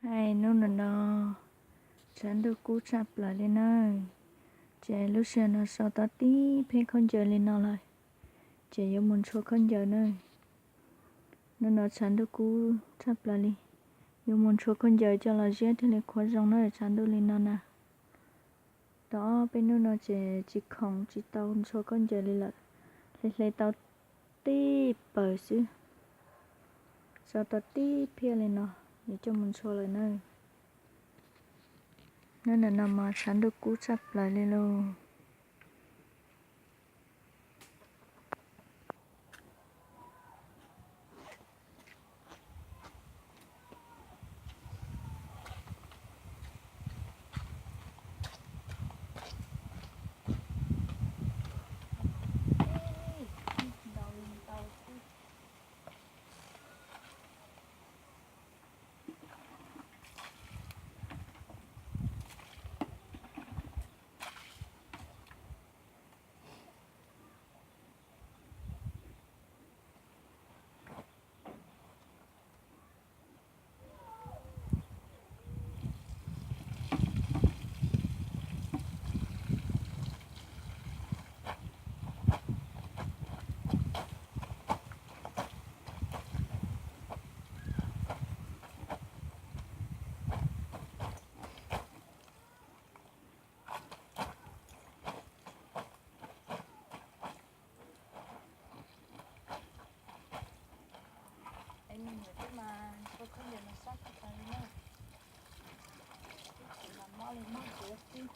Hnub no no tshav ntuj kub tshaj plaws li nawb. Ces lub sij hawm no sau tau tib pheb khaub ncaws li no lawm, ces yuav mus ntshua khaub ncaws nawb. Hnub no tshav ntuj kub tshaj plaws li, yuav mus ntshua khaub ncaws coj los ziab thiaj li qhuav zoo na, tshav ntuj li no na. Tau ob peb hnub no ces tsis khoom tsis tau ntshua khaub ncaws li lawm, hle hle tau tib pawg xwb. Sau tau tib phiab li no, yuav coj mus ntshua lawm na. Hnub no no mas tshav ntuj kub tshaj plaws li lauj. Es me nyuam twb mas ntshua khaub ncaws mas sab tag tas li na. Twb tsis mas mob li mob tsis tib.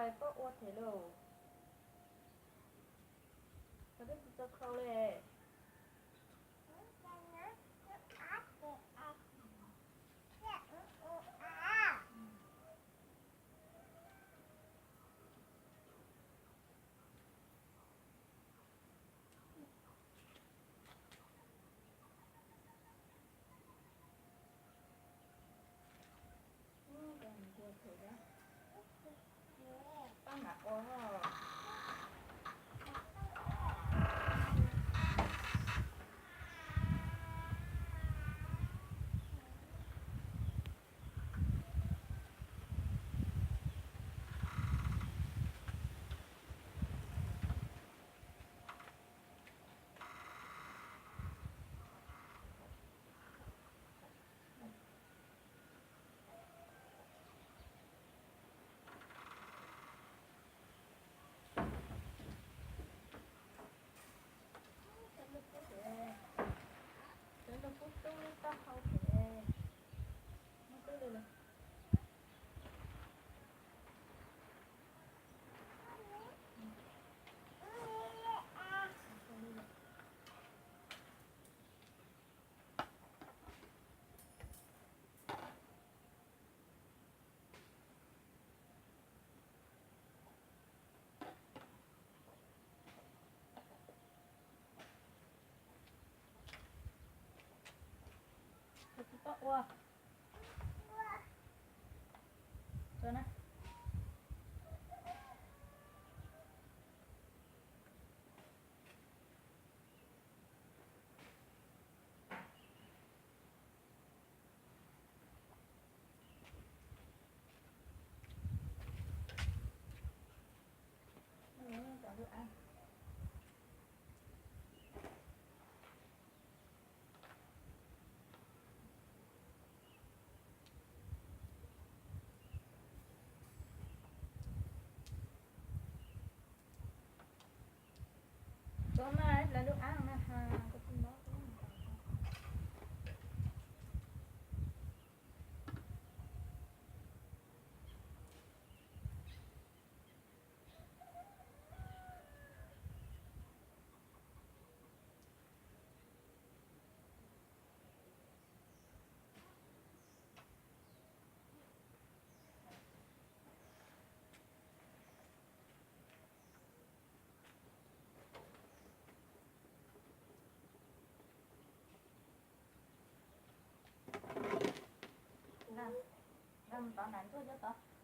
Koj ua them lauj. Koj twb tsis txo khau li. Cov lus kub tub taub hau phem, muab tub li los. Koj tsis tau ua. Tso na. Tso mas lawv lub app na ha, koj tsis mob. Nqa mus tod, nram ntug cov tod.